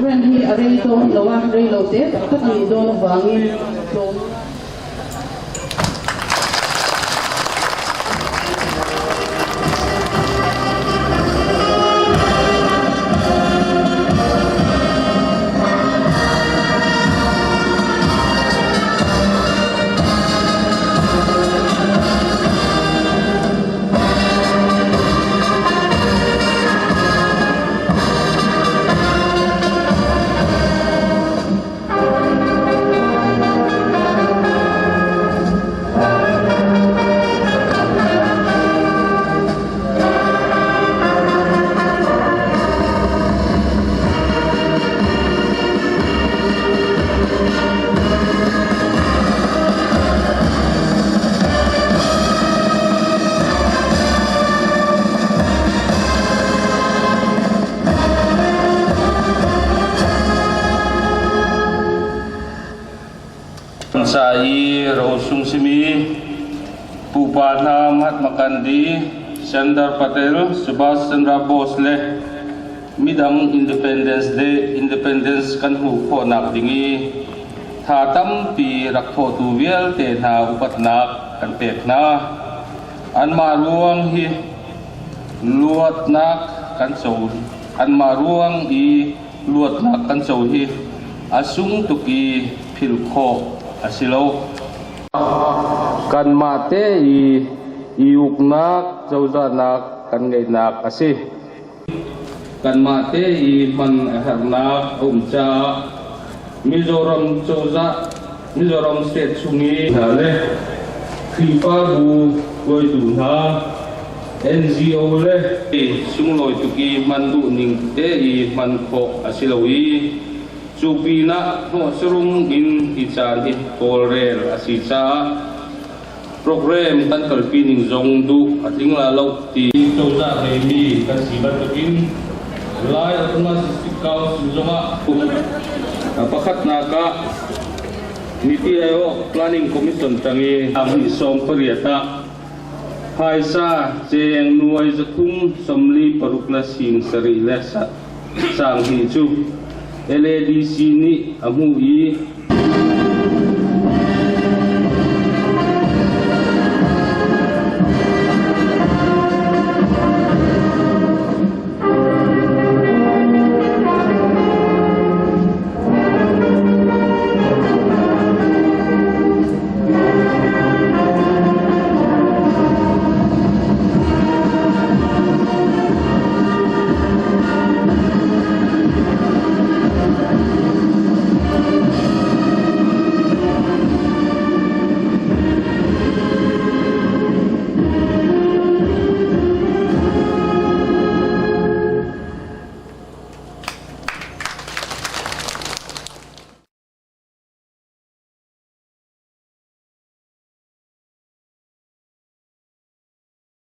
Programme hi a rei dawn lo a, rei lo te tak tak a nih dawn avangin tlawm. Sa i rosung simi pupa hna Mahatma Gandhi, Sardar Patel, Subhas Chandra Bose le midang Independence Day Independence kan hmuh khawhnak ding i tha tampi rak thawhtu vialte hna upatnak kan pek hna. Anmah ruang hi luatnak kan co anmah ruang i luatnak kan co hi a sung tuk i philh khawh a si lo. Kanmah te i i uknak cozahnak kan ngeihnak a si. Kanmah te i hman a herhnak a um caah Mizoram cozah Mizoram state chung i hna le Khrihfabu hruaitu hna NGO le sunglawi tuk i hman duh ning te i hman khawh a si lo i cu pinah hnawhsarum in hi caan hi tawlrel a si caah Program kan kalpi ning zong duh a tling la lo ti. Cozah ngeimi kan si bantukin Lai Autonomous District Council zongah pakhatnak ah Niti Aayog Planning Commission tang i 28 ah phaisa cheng nuai 346 le 7 le sang hi cu LADC nih a hmuh i.